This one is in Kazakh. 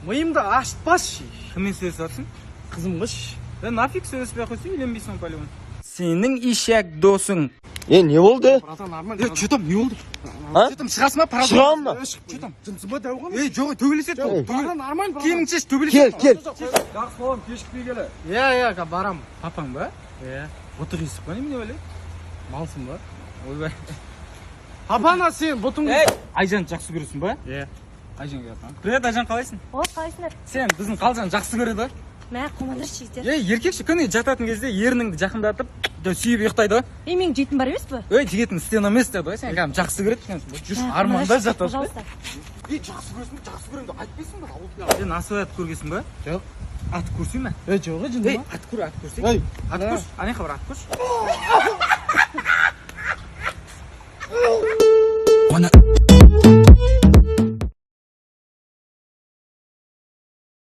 Миымды ашытпашы. Кіммен сөйлесіп жатырсың? Қызым ғыш. Да нафиг, сөйлеспей ақ қойсаң, үйленбейсің ғой по-любому. Сенің ишак досың. Е, не болды? Братан, нормально. Е, че там, не болды? А? Че там, шығасың ба? Шығамын ба? Че там? Жынсың ба, дәу? Ей, жоқ, төбелеседі бұл. Братан, нормально, братан. Киіміңді шеш, төбелеседі. Кел, кел. Жақсы, балам, кешікпей келе. Иә, иә, барам. Папаң ба? Иә. Бұты қисық па, немене бәле? Малсың ба? Ойбай. Папана, сен бұтың. Ей, Айжанды жақсы көресің ба? Иә. Айжан келді. Привет, Айжан, қалайсың? О, қалайсыңдар? Сен біздің Қалжаны жақсы көреді ғой. Мә, қомандыршы, жігіттер. Ей, еркекше күні жататын кезде ерніңді жақындатып, сүйіп ұйықтайды ғой. Ей, менің жетім бар емес пе? Ей, жігітің стена емес деді ғой, сен кәдімгі жақсы көреді екенсің. Жүр, Мә, арманда қомандыршы, жатады. Пожалуйста. Ей, жақсы көресің бе? Жақсы көремін деп айтпайсың ба? Сен асылай атып көргенсің ба? Жоқ. Атып көрсең бе? Ей, жоқ, ей, жынды Ей, ма? атып көр, атып көрсең. Ей, Атып көрші, ана жаққа бар, атып көрші.